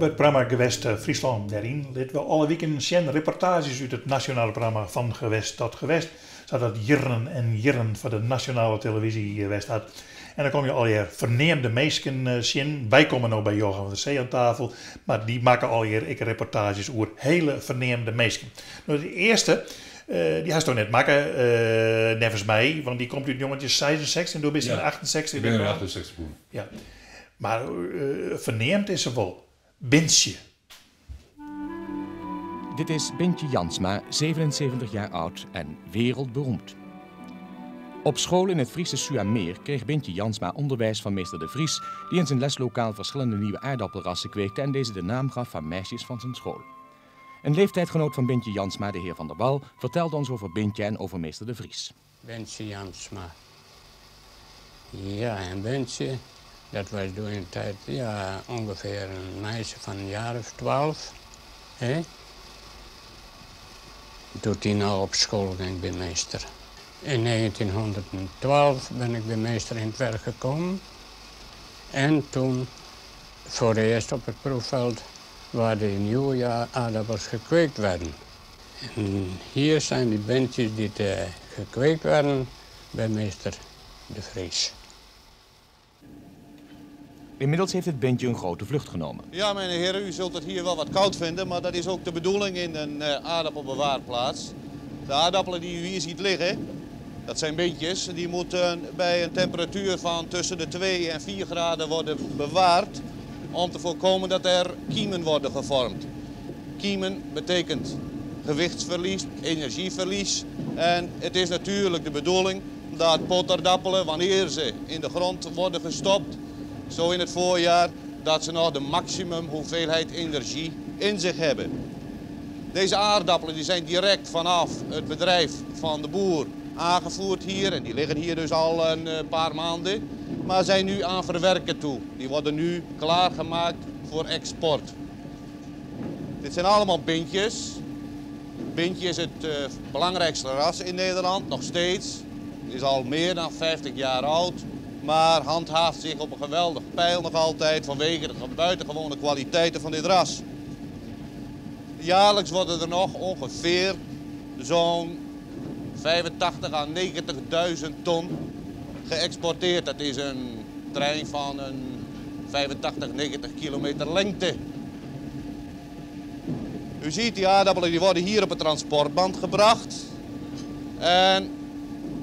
by it programma Gewest Fryslân. Dêryn litte we alle wiken sjen reportaazjes út it nasjonale programma Van Gewest tot Gewest, sa't dat jierren en jierren foar de nasjonale televyzje west hat. En dan komme je allegear ferneamde minsken sjen. Wy komme no by Jochem van der Zee oan tafel, mar dy makke allegear ek reportaazjes oer hele ferneamde minsken. No, de earste, dy hasto net makke, neffens my, want dy komt út 1966 en do bist yn 68 Ik bin yn 68 begûn. Ja. Mar ferneamd is se wol. Bintsje. Dit is Bintje Jansma, 77 jaar oud en wereldberoemd. Op school in het Friese Suameer kreeg Bintje Jansma onderwijs van meester De Vries, die in zijn leslokaal verschillende nieuwe aardappelrassen kweekte en deze de naam gaf van meisjes van zijn school. Een leeftijdgenoot van Bintje Jansma, de heer Van der Wal, vertelde ons over Bintje en over meester De Vries. Bintje Jansma. Ja, en Bintje, dat was toen in de tijd ja, ongeveer een meisje van een jaar of 12. Hè? Toen die nou op school ging bij meester. In 1912 ben ik bij meester in het werk gekomen. En toen voor het eerst op het proefveld waar de nieuwe aardappels gekweekt werden. En hier zijn die bintjes die gekweekt werden bij meester De Vries. Inmiddels heeft het bintje een grote vlucht genomen. Ja, mijn heren, u zult het hier wel wat koud vinden, maar dat is ook de bedoeling in een aardappelbewaarplaats. De aardappelen die u hier ziet liggen, dat zijn bintjes, die moeten bij een temperatuur van tussen de 2 en 4 graden worden bewaard om te voorkomen dat er kiemen worden gevormd. Kiemen betekent gewichtsverlies, energieverlies en het is natuurlijk de bedoeling dat pootaardappelen, wanneer ze in de grond worden gestopt, zo in het voorjaar, dat ze nog de maximum hoeveelheid energie in zich hebben. Deze aardappelen die zijn direct vanaf het bedrijf van de boer aangevoerd hier en die liggen hier dus al een paar maanden, maar zijn nu aan verwerken toe. Die worden nu klaargemaakt voor export. Dit zijn allemaal bintjes. Bintje is het belangrijkste ras in Nederland, nog steeds. Het is al meer dan 50 jaar oud, maar handhaaft zich op een geweldig peil nog altijd vanwege de buitengewone kwaliteiten van dit ras. Jaarlijks worden er nog ongeveer zo'n 85 à 90.000 ton geëxporteerd. Dat is een trein van een 85, 90 kilometer lengte. U ziet die aardappelen die worden hier op het transportband gebracht en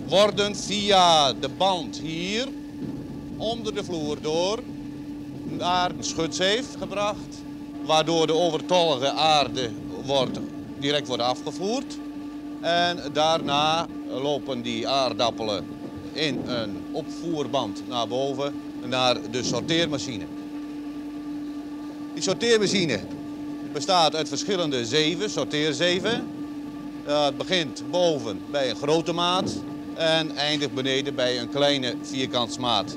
worden via de band hier onder de vloer door naar een schutzeef gebracht, waardoor de overtollige aarde direct wordt afgevoerd. En daarna lopen die aardappelen in een opvoerband naar boven, naar de sorteermachine. Die sorteermachine bestaat uit verschillende zeven, sorteerzeven. Het begint boven bij een grote maat en eindigt beneden bij een kleine vierkantsmaat.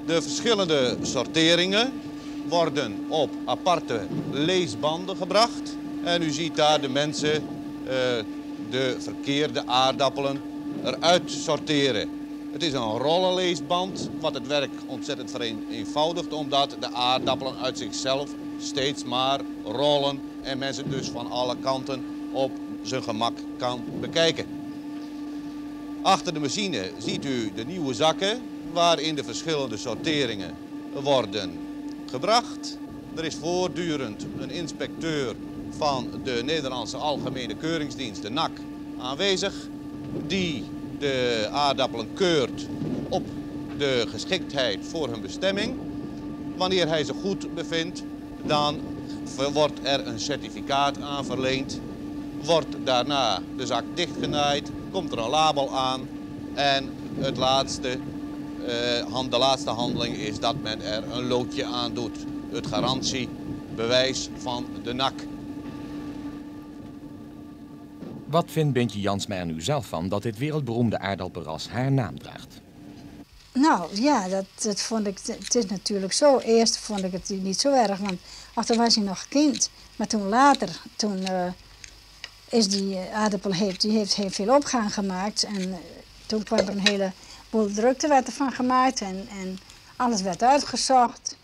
De verschillende sorteringen worden op aparte leesbanden gebracht. En u ziet daar de mensen de verkeerde aardappelen eruit sorteren. Het is een rollenleesband, wat het werk ontzettend vereenvoudigt, omdat de aardappelen uit zichzelf steeds maar rollen en men ze dus van alle kanten op zijn gemak kan bekijken. Achter de machine ziet u de nieuwe zakken waarin de verschillende sorteringen worden gebracht. Er is voortdurend een inspecteur van de Nederlandse Algemene Keuringsdienst, de NAK, aanwezig, die de aardappelen keurt op de geschiktheid voor hun bestemming. Wanneer hij ze goed bevindt, dan wordt er een certificaat aan verleend, wordt daarna de zak dichtgenaaid, komt er een label aan en de laatste handeling is dat men er een loodje aan doet. Het garantiebewijs van de NAK. Wat vindt Bintje Jansma er nu zelf van dat dit wereldberoemde aardappelras haar naam draagt? Nou ja, dat vond ik, het is natuurlijk zo. Eerst vond ik het niet zo erg, want ach, toen was hij nog kind. Maar toen later, toen is die aardappel heeft, die heeft heel veel opgang gemaakt. En toen kwam er een heleboel drukte werd ervan gemaakt en alles werd uitgezocht.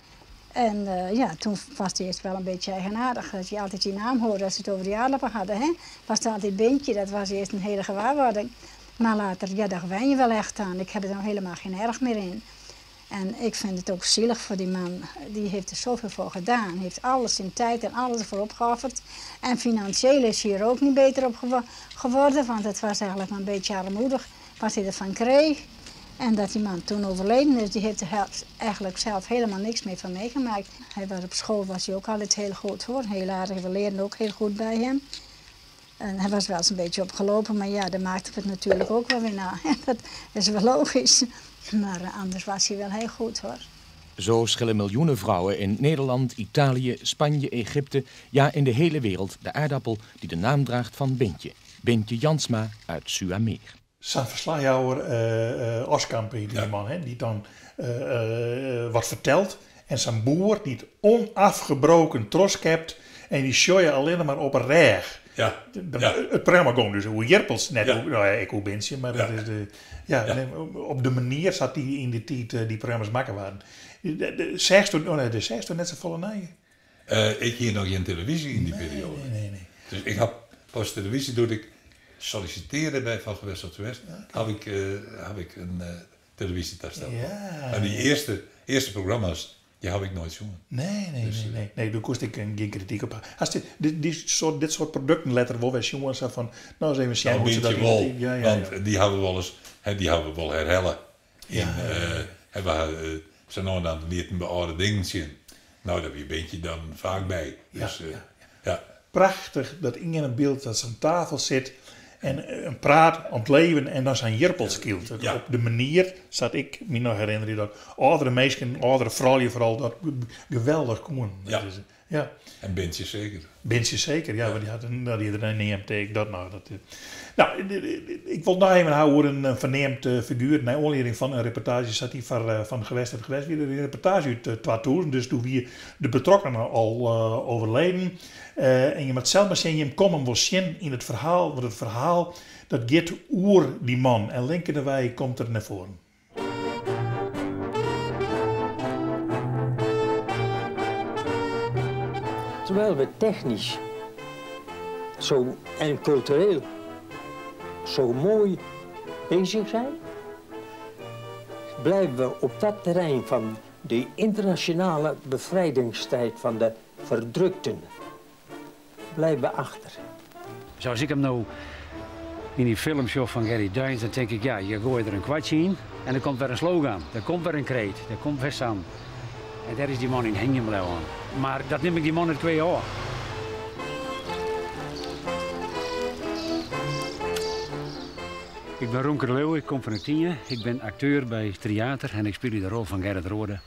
En ja, toen was het eerst wel een beetje eigenaardig dat je altijd die naam hoorde als ze het over die aardappel hadden. Hè? Was het altijd Bintje, dat was eerst een hele gewaarwording. Maar later, ja, daar wen je wel echt aan. Ik heb er nou helemaal geen erg meer in. En ik vind het ook zielig voor die man. Die heeft er zoveel voor gedaan. Heeft alles in tijd en alles ervoor opgeofferd. En financieel is hij er ook niet beter op geworden, want het was eigenlijk maar een beetje armoedig wat hij ervan kreeg. En dat die man toen overleden is, die heeft er eigenlijk zelf helemaal niks meer van meegemaakt. Hij was op school was hij ook altijd heel goed hoor, heel aardig. We leerden ook heel goed bij hem. En hij was wel eens een beetje opgelopen, maar ja, daar maakte het natuurlijk ook wel weer na. Dat is wel logisch. Maar anders was hij wel heel goed hoor. Zo schillen miljoenen vrouwen in Nederland, Italië, Spanje, Egypte, ja in de hele wereld de aardappel die de naam draagt van Bintje. Bintje Jansma uit Suameer. Zo'n verslaghouwer Oskamp, die man, hè, die dan wat vertelt. En zijn boer die het onafgebroken troskept en die sjooien alleen maar op een reg. Ja. Het programma ging dus hoe Jerpels, net hoe, nou ja, ik hoe Bintje, maar dat is de, nee, op de manier zat die in de tijd die programma's maken waren. De zegt net zo volle nijen. Ik hier nog geen televisie in die periode. Nee. Dus ik had pas televisie toen ik solliciteerde bij Van Gewest tot Gewest, had ik een televisietoestel. Ja. En die eerste programma's, die heb ik nooit zien. Nee. Nee, daar kost ik geen kritiek op. Als dit soort producten letter wel eens jongens van, nou eens even zien hoe ze dat wel, ja, want die hebben we wel eens, die hebben we wel herhalen. Hebben ze nou dan niet een oude dingen zien. Nou, daar ben je dan vaak bij. Dus, ja. Prachtig dat in een beeld dat ze aan tafel zit en een praat om het leven en dan zijn jerpels kielt. Ja. Op de manier, zat ik me nog herinneren, dat oudere meisjes, oudere vrouwen vooral, dat geweldig kon. Ja. Dat is, ja. En Bintje zeker. Bintje zeker, ja, want die had een, die had een EMT, dat nou. Dat, nou, ik wil nog even houden over een verneemd figuur. Naar aanleiding van een reportage zat hij van Gewest tot Gewest. Weer een reportage uit 2000, dus toen wie de betrokkenen al overleden. En je moet zelf maar zien, je hem komen wel zien in het verhaal, want het verhaal dat gaat oer die man. En linkerderwij komt er naar voren. Terwijl we technisch zo, en cultureel zo mooi bezig zijn, blijven we op dat terrein van de internationale bevrijdingsstrijd van de verdrukten, blijven we achter. Zoals ik hem nou in die filmshow van Gerry Duyns, dan denk ik, ja, je gooit er een kwartje in en er komt weer een slogan, er komt weer een kreet, er komt weer aan. En daar is die man in hängen blijven. Maar dat neem ik die man het 2 jaar. Ik ben Ronker de Leeuw, ik kom van het Tienje. Ik ben acteur bij Theater en ik speel hier de rol van Gerrit Roorda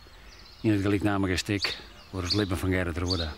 in het gelijknamige stuk voor het lippen van Gerrit Roorda.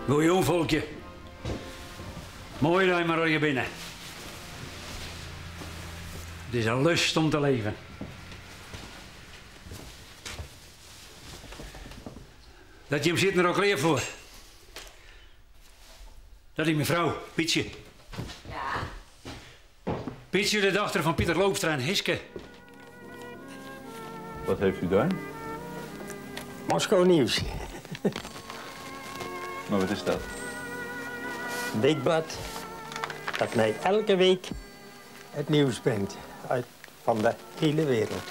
Goeie volkje. Mooi dat je maar al je binnen. Het is een lust om te leven. Dat Jim zit er ook leer voor. Dat is mijn vrouw, Pietje. Ja. Pietje, de dochter van Pieter Loopstra en Hiske. Wat heeft u daar? Moskou Nieuws. Maar wat is dat? Een weekblad dat mij elke week het nieuws brengt uit van de hele wereld.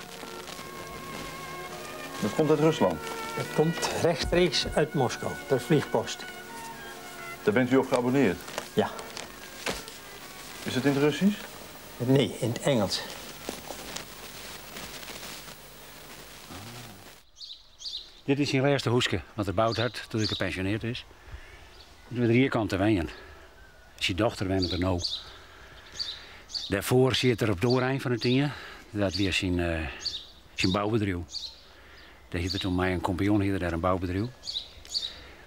Dat komt uit Rusland? Dat komt rechtstreeks uit Moskou, per vliegpost. Daar bent u op geabonneerd? Ja. Is het in het Russisch? Nee, in het Engels. Dit is zijn laatste hoeske, wat er bouwd had toen ik gepensioneerd is. Toen we er hier kan te wijnen. Zijn dochter wijnt er nou. Daarvoor zit er op doorheen van het tienje. Dat wie syn, syn boubedriuw. Dêr hie er toen mei in kompanjon hie er dêr in boubedriuw.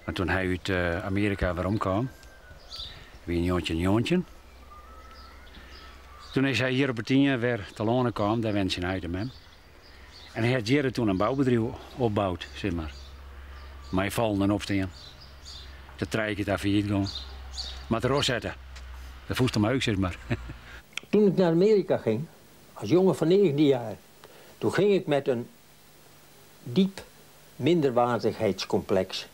Mar toen hy út Amearika weromkaam, wie yn 1919, toen is hy hjir op 'e Tynje wer telâne kaam, dêr wenne syn heit en mem. En hy hat hjir toen in boubedriuw opboud, sis mar. Mei fallen en opstean. De trije kear ta faillyt gong. Mar it trochsette. De fûst omheech, sis mar. Toen ik naar Amerika ging, als jongen van 19 jaar, toen ging ik met een diep minderwaardigheidscomplex.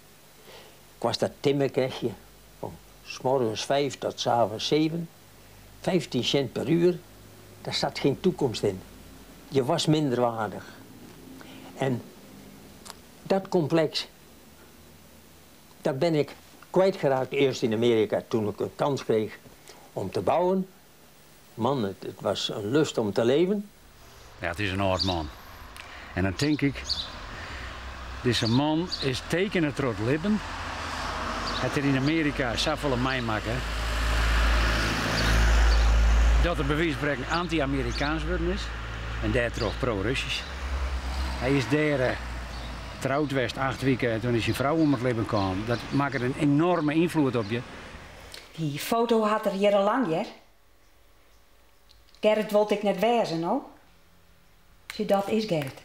Ik was dat timmerknechtje van 's morgens 5 tot 's avonds 7, 15 cent per uur. Daar zat geen toekomst in. Je was minderwaardig. En dat complex, dat ben ik kwijtgeraakt eerst in Amerika toen ik een kans kreeg om te bouwen. Man, het, het was een lust om te leven. Ja, it is in âld man. En dan tink ik, dizze man is tekene troch it libben. Hat er yn Amearika safolle meimakke dat er by wize fan sprekken anty-Amerikaans wurden is en dêrtroch pro-Russysk. Hy is dêr troud west acht wike en toen is syn frou om it libben kaam. Dat makket in enoarme ynfloed op je. Dy foto hat er jierrenlang, hear. Gerrit wol ik net wêze, no. Sjoch, dat is Gerrit.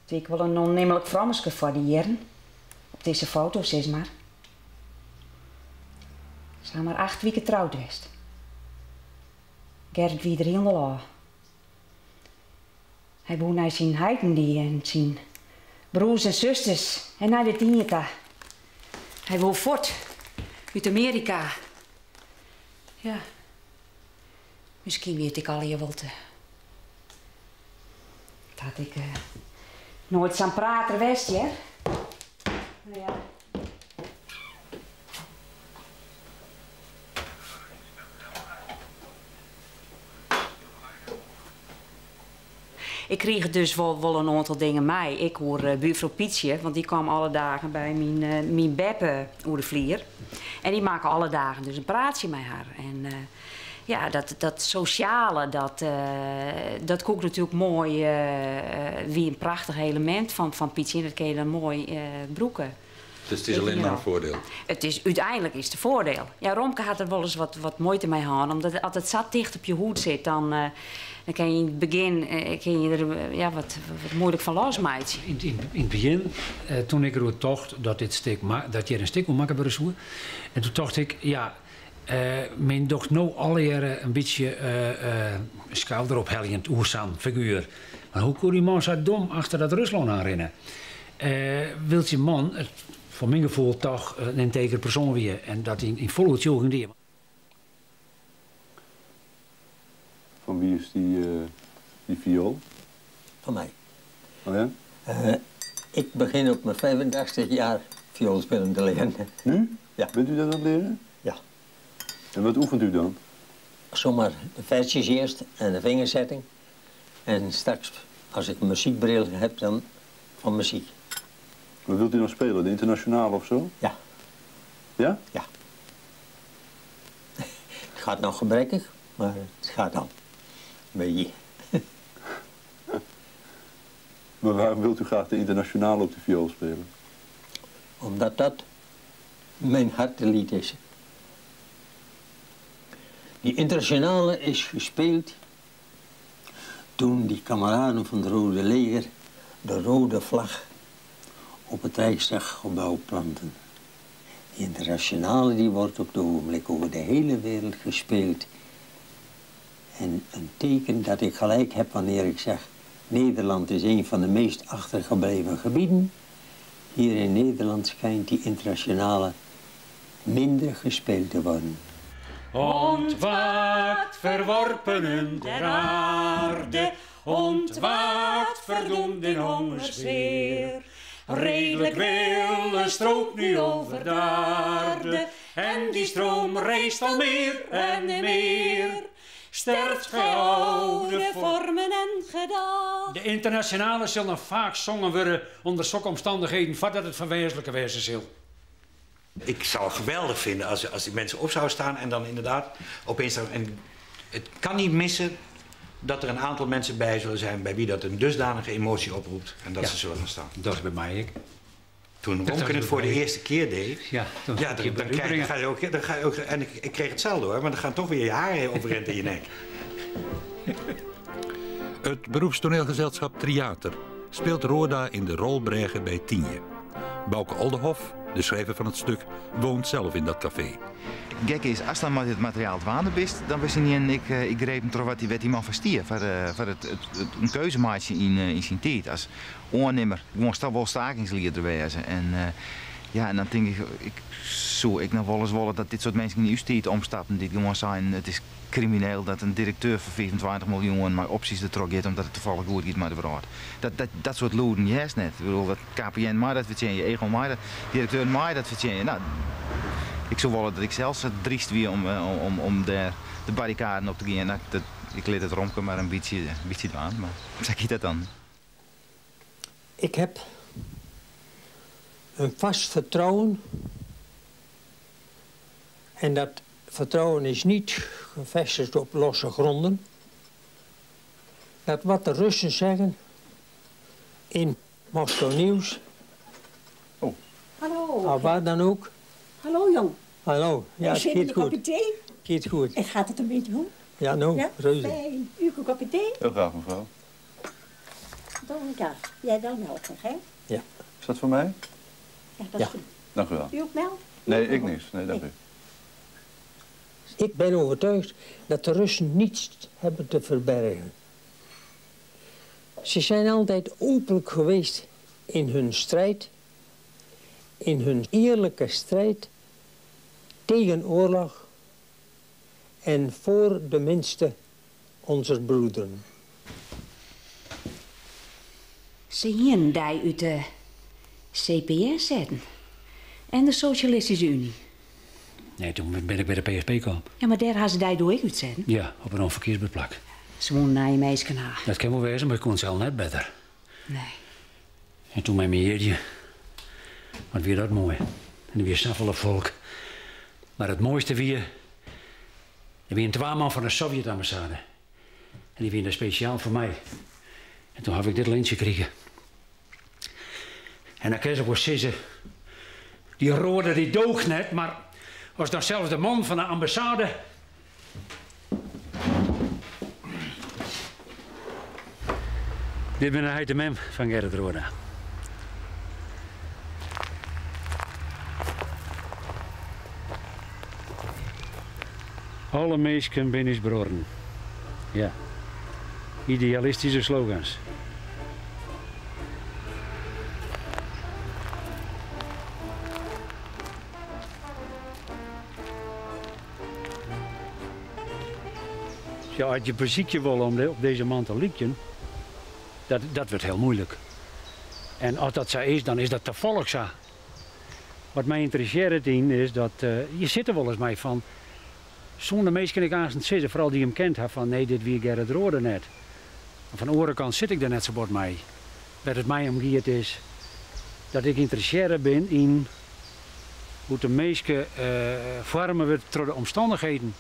It wie ek wol in oannimlik frommeske foar dy jierren. Op dizze foto, sis mar. Se ha mar acht wike troud west. Gerrit wie der hielendal ôf. Hy woe nei syn heit-en-dy en syn broers en susters en nei de Tynje ta. Hy woe fuort út Amearika. Ja. Miskien wie it ek allegear wol te. Dat hat ik noait sa'n prater west, hear. No ja. Ik krige dus wol, wol in oantal dingen mei. Ik oer buorfrou Pietsje, want dy kaam alle dagen by myn, myn beppe oer de flier. En dy makke alle dagen dus in praatsje mei har. En ja, dat, dat sosjale, dat, dat koe ik natuerlik moai, wie in prachtich elemint fan, fan Pietsje. En dat kin je dan moai brûke. Dus it is allinnich mar in foardiel? It is, úteinlik is it in foardiel. Ja, Romke hat der wolris wat, wat muoite mei hân, omdat as it sa ticht op je hûd sit, dan, dan kin je yn it begjin kin je der ja, wat, wat muoilik fan losmeitsje. Yn, yn, yn it begjin, toen ik deroer tocht dat dit stik dat hjir in stik oer makke wurde soe, en toen tocht ik, ja, men docht no allegearre in bytsje skouderopheljend oer sa'n figuer. Mar hoe koe dy man sa dom achter dat Ruslân oanrinne? Wylst dy man, foar myn gefoel, toch in ynteger persoan wie en dat yn folle oertsjûging die. Fan wie is dy, dy fioel? Fan my. Oh ja? Ik begin op mijn 85 jaar vioolspelen te leren. Nu? Ja. Bent u dat aan het leren? Ja. En wat oefent u dan? Zomaar de versjes eerst en de vingerzetting. En straks, als ik een muziekbril heb, dan van muziek. Wat wilt u dan spelen? De internationale of zo? Ja. Ja? Ja. Het gaat nog gebrekkig, maar het gaat al. Een beetje. Maar waarom wilt u graag de internationale op de viool spelen? Omdat dat mijn hartelied is. Die internationale is gespeeld toen die kameraden van het Rode Leger de rode vlag op het Rijksdaggebouw planten. Die internationale die wordt op het ogenblik over de hele wereld gespeeld. En een teken dat ik gelijk heb wanneer ik zeg... Nederland is een van de meest achtergebleven gebieden. Hier in Nederland schijnt die internationale minder gespeeld te worden. Ontwaakt, verworpenen der aarde, ontwaakt, verdoemd in hongersfeer. Redelijk wille stroomt nu over de aarde, en die stroom rijst al meer en meer. Sterft gij oude vormen en gedachten. De internationale sil noch faak songen wurde ûnder sokke omstannichheden foardat it ferwêzenlike wêze sil. Ik zou het geweldig vinden als, als die mensen op zouden staan en dan inderdaad opeens... En het kan niet missen. Dat er een aantal mensen bij zullen zijn bij wie dat een dusdanige emotie oproept en dat Ja. ze zullen gaan staan. Dat is bij mij ik. Toen Dat Romke was het voor de bij mij. eerste keer deed, Ja, toen ja, je dan, dan, krijg, dan ga je ook, dan ga je ook. En ik kreeg hetzelfde hoor, maar dan gaan toch weer je haren overeind in je nek. Het beroepstoneelgezelschap Triater speelt Roorda in de Rolbrêge bij Tynje. Bouke Oldehof, de schrijver van het stuk, woont zelf in dat café. Gek is, als dan maar het materiaal het waande bist, dan wist hij niet en ik greep hem toch wat die wet die man verstier. Voor het een keuzemaatje in zijn tijd. Als oornemer, gewoon wel stakingslieder wezen. En ja, en dan denk ik, ik zou ik nog wel eens willen dat dit soort mensen in uw tijd omstappen. Die gewoon zijn, het is crimineel dat een directeur van 25 miljoen maar opties er trok gaat omdat het toevallig goed gaat met de wereld. Dat soort loeden, juist net. Ik bedoel, dat KPN maar dat verzin je, Aegon maar dat, directeur maar dat verzin je. Nou, ik zou willen dat ik zelfs het driest wie om daar de barricaden op te gaan. Nou, ik leed het Romke maar een beetje aan, maar zeg ik dat dan? Ik heb een vast vertrouwen. En dat vertrouwen is niet gevestigd op losse gronden. Dat wat de Russen zeggen in Moskou Nieuws. Oh. Hallo. Of waar dan ook. Hallo jong. Hallo, ja, het Zit in gaat de goed. kopje thee? Het gaat goed. En gaat het een beetje goed? Ja, nou, Ja? reuze. Fijn. U een kopje thee? Heel graag, mevrouw. Dan, ja, jij wel melk, hè? Ja. Is dat voor mij? Ja, dat is goed. Dank u wel. U ook melk? Nee, ik niet. Nee, dank u. Ik ben overtuigd dat de Russen niets hebben te verbergen. Ze zijn altijd openlijk geweest in hun strijd, in hun eerlijke strijd tegen oorlog en voor de minste onze broederen. Ze hier die uit de CPN zetten. En de Socialistische Unie. Nee, toen ben ik bij de PSP gekomen. Ja, maar daar hadden ze die door ik uitzetten. Ja, op een onverkeersbaar plak. Ze wonen naar je meisje haar. Dat kan wel wezen, maar ik kon zelf net beter. Nee. En toen met mijn heertje. Wat weer dat mooi. En weer zoveel volk. Maar het mooiste weer. Er wie een twaalf van de Sovjet-ambassade. En die wie speciaal voor mij. En toen heb ik dit lintje gekregen. En dan kan ze wel zeggen, die rode die doogt net, maar was dan zelfs de man van de ambassade. Dit ben de heite mem van Gerrit Roorda. Alle meesken ben is broren. Ja. Idealistische slogans. Ja, als je muziekje wil om op deze man te liedjen, dat wordt heel moeilijk. En als dat zo is, dan is dat toevallig zo. Wat mij interesseert in is dat je zit er wel eens mee van, zonder meest kan ik aanstaan zitten, vooral die hem kent, hè, van nee, dit wie Gerrit Roorda net. Maar van de andere kant zit ik daar net zo bord mee. Dat het mij omgeeft is dat ik geïnteresseerd ben in hoe de meeste vormen wordt door de omstandigheden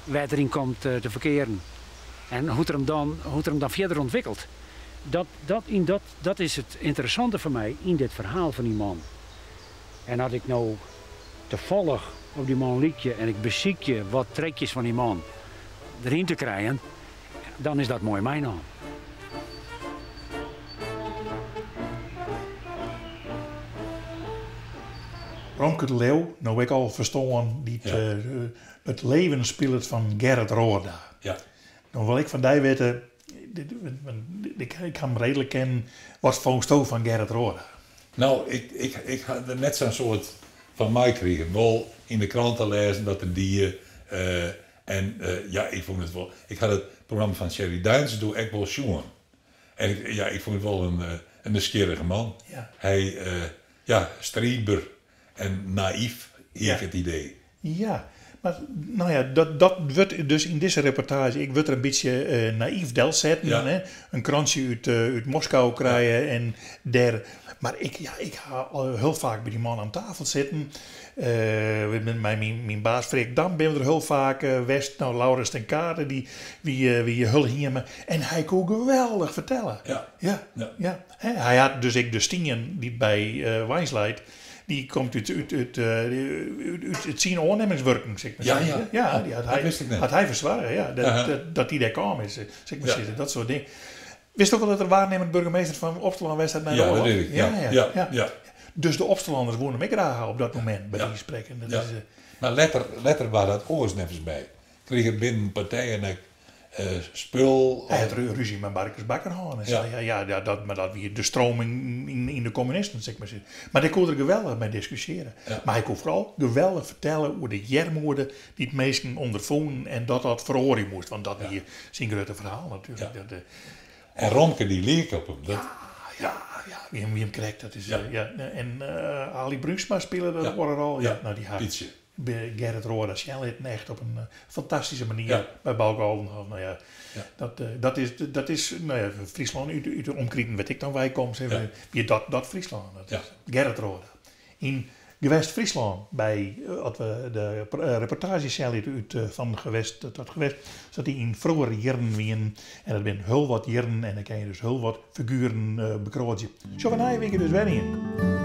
waar het erin komt te verkeren. En hoe het er hem dan, hoe het er hem dan verder ontwikkelt. Dat is het interessante voor mij in dit verhaal van die man. En had ik nou toevallig op die man liedje en ik beziek je wat trekjes van die man erin te krijgen, dan is dat mooi mijn naam. Romke de Leeuw, nou ik al verstaan, die het leven speelt van Gerrit Roorda. Nou wil ik van die weten, ik kan hem redelijk kennen, wat vond je van Gerrit Roorda? Nou, ik had er net zo'n soort van mij gekregen. Wel in de krant te lezen dat er die... en ja, ik vond het wel... Ik had het programma van Sherry Duins doe ik wel schoon. En ik vond het wel een nieuwsgierige man. Hij, ja, streber en naïef, heb ik het idee. Ja, Mar no ja, dat wurdt dus yn dizze reportaazje, ik wurd der in bytsje nayf delsetten. Hè? In krantsje út Moskou krije en dêr. Mar ik, ja, ik ha al hiel faak by dy man oan tafel sitten. Mei myn baas Freek Dam binne we der hiel faak west. No, Laurens ten Cate, dy wie hiel hieme. En hy koe geweldich fertelle. Ja. Hè, hy hat dus ek de stien dy't by Warns leit, dy komt út syn oannimmingswurken, sil ik mar sizze. Ja, dy hat Dat hy, wist ik net. hat hy fersoarge, ja. Dat dy dêr kaam is, sil ik mar sizze. Dat soart dingen. Witsto wol dat er waarnimmend burgemeester fan Opsterlân west hat nei de Ja, dat oarloch? weet ik. Ja. Dus de Opsterlanners woene him ek graach ha op dat momint, by dy sprekken. Dat is, Mar letter waard dat oars neffens my. Krige er binnen partijen ek spul. Hy hat rúzje mei Marcus Bakker hân en sa. Ja, mar dat wie de stroming yn de kommunisten, sil ik mar sizze. Mar dêr koe er geweldich mei diskusjearje. Mar hy koe foaral geweldich fertelle oer de earmoede dy't minsken ûnderfûnen en dat dat feroarje moast, want dat wie syn grutte ferhaal natuerlik. Dat, En Romke dy liek op him. Dat... Ja, ja, wie him krekt. Dat is, ja. En Aly Bruinsma spile dat oare rol. Ja, nou, dy hat Pietsje. Gerrit Roorda sjen litten echt op in fantastyske manier by Bauke Oldenhof. Nou ja, dat is, nou ja, Fryslân út de omkriten wêr't ik dan wei kom, wie dat Fryslân. Dat is Gerrit Roorda. Yn Gewest Fryslân, by, as we de reportaazje sjen litte út Fan Gewest tot Gewest, sa't dy yn froegere jierren wienen. En dat binne hiel wat jierren en dan kinne je dus hiel wat figueren bekroadzje. Sjogge we nije wike dus wer ien.